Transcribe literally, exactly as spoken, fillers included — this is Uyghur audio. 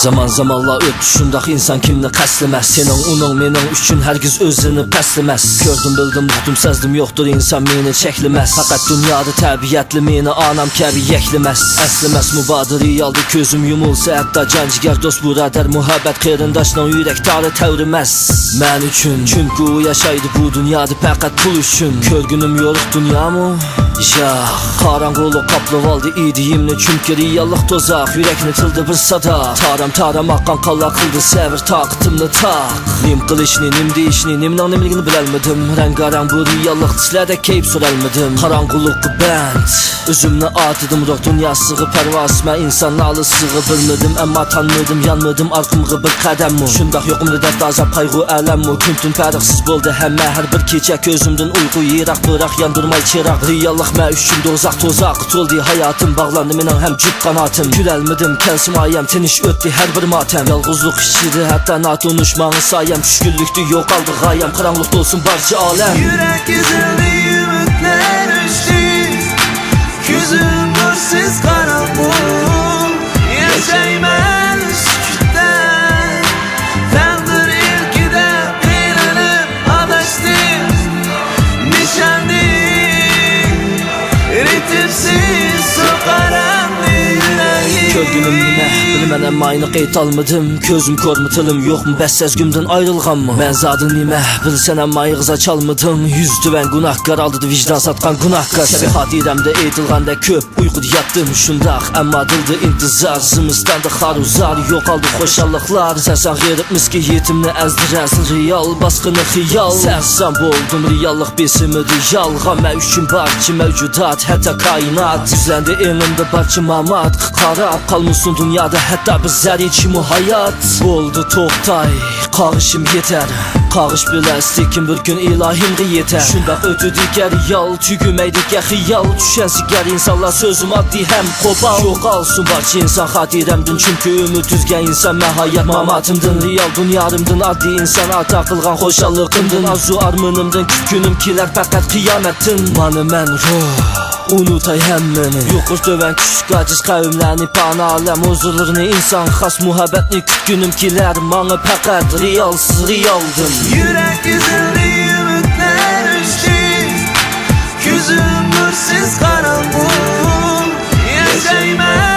زامان زامانلار ئۆتتى، شۇنداق ئىنسان كىمنى قەستلىمەس. سېنىڭ، ئۇنىڭ، مېنىڭ ئۈچۈن ھەرگىز ئۆزىنى پەسلىمەس. كۆردۈم، بىلدىم، ئۇقتۇم، سەزدىم، يوقتۇر ئىنسان مېنى چەكلىمەس. پەقەت دۇنيادا تەبىئەتلا مېنى ئانام كەبى يەكلىمەس. ئەسلىمەس مۇبادا رېئالدا كۆزۈم يۇمۇلسا، ھەتتا جان جىگەر، دوست بۇرادەر، مۇھەببەت قېرىنداشنىڭ يۈرەك تارى تەۋرىمەس. مەن ئۈچۈن، چۈنكى ئۇ ياشايدۇ بۇ دۇنيادا پەقەت پۇل ئۈچۈن. كۆرگىنىم يورۇق دۇنيامۇ؟ ياق. قاراڭغۇلۇق قاپلىۋالدى ئىدىيىمنى، چۈنكى رېئاللىق دوزاخ. يۈرەكنى تىلدا بىر سادا، تارام-تارام ئاققان قانلار قىلدى سەۋر، تاقىتىمنى تاق. نېمە قىلىشنى، نېمە دېيىشنى، نېمىنىڭ نېمىلىكىنى بىلەلمىدىم. رەڭگارەڭ بۇ رېئاللىق، سىلەردەك كەيپ سۈرەلمىدىم. قاراڭغۇلۇققا بەند، ئۆزۈمنى ئاتىدىم روھ دۇنياسىغا پەرۋاسىز. مەن ئىنسان نالىسىغا بىلمىدىم، ئەمما تانمىدىم، يانمىدىم ئارقىمغا بىر قەدەممۇ. شۇنداق يوقۇمدا دەرد ئازاب، قايغۇ ئەلەممۇ. كۈن-تۈن پەرقسىز بولدى ھەممە، ھەر بىر كېچە كۆزۈمدىن ئۇيقۇ يىراق، بىراق ياندۇرماي چىراغ. رېئاللىق مەن ئۈچۈن دوزاخ، دوزاخقا تولدى ھاياتىم، باغلاندى مېنىڭ ھەم جۈپ قاناتىم. كۈلەلمىدىم، كەلسىمۇ ئايەم، تىنچ ئۆتتى ھەر بىر ماتەم. يالغۇزلۇق ئىچىدە ھەتتا ناتونۇش ماڭا سايەم، چۈشكۈنلۈكتە يوقالدى غايەم، قاراڭغۇلۇق تولسۇن بارچە ئالەم. يۈرەك ئېزىلدى، ئۈمىدلەر ئۆچتى، كۆزۈم نۇرسىز قاراڭغۇ. ياشايمەن سۈكۈتتە، تەقدىر ئىلكىدە قىينىلىپ ئاداشتىم. نىشاندىن رىتىمسىز سوقار ئەمدى يۈرەكىم. كۆرگىنىم نېمە، بىلىمەن، ئەمما ئېنىق ئېيتالمىدىم. كۆزۈم كۆرمۇ، تىلىم يوقمۇ، بەس سەزگۈمدىن ئايرىلغانمۇ؟ مەن زادى نېمە، بىلسەن، ئەمما ئېغىز ئاچالمىدىم. يۈزى تۆۋەن گۇناھكار ئالدىدا ۋىجدان ساتقان گۇناھكار. شەبى خاتىرەمدە ئېيتىلغاندەك كۆپ ئۇيقۇدا ياتتىم شۇنداق، ئەمما دىلدا ئىنتىزار. زىمىستاندا خارۇزار، يوقالدى خۇشاللىقلار. سەرسان غېرىب مىسكىن يېتىمنى ئەزدى رەزىل رېئال باسقىنى خىيال. سەرسان بولدۇم رېئاللىق بېسىمىدا يالغان. مەن ئۈچۈن بارچە مەۋجۇدات، ھەتتا كائىنات. يۈزلەندى ئېڭىمدا بارچە ماماتقا قاراپ. قالمىسۇن دۇنيادا ھەتتا بىر زەررىچىمۇ ھايات. بولدى توختاي، قاغىشىم يېتەر. قاغىش بىلەن سېكىن بىر كۈن ئىلاھىمغا يېتەر. شۇنداق ئۆتىدىكەن رېئال، تۈگىمەيدىكەن خىيال. چۈشەنسىكەن ئىنسانلار سۆزۈم ئاددىي ھەم قوپال. يوقالسۇن بارچە ئىنسان خاتىرەمدىن، چۈنكى ئۈمىد ئۈزگەن ئىنسان مەن ھايات ماماتىمدىن. رېئال دۇنيامدىن ئاددىي ئىنسان ئاتا قىلغان خۇشاللىقىمدىن. ئارزۇ ئارمىنىمدىن كۈتكىنىم كېلەر پەقەت قىيامەتتىن. مانا مەن روھ، ئۇنۇتاي ھەممىنى. يۇقىرى تۆۋەن كۈچلۈك ئاجىز قەۋملەرنى، پانە ئالەم ھۇزۇرلىرىنى. ئىنسانغا خاس مۇھەببەتنى كۈتكىنىم كېلەر ماڭا پەقەت رېئالسىز رېئالدىن. يۈرەك ئېزىلدى، ئۈمىدلەر ئۆچتى، كۆزۈم نۇرسىز قاراڭغۇ. ياشايمەن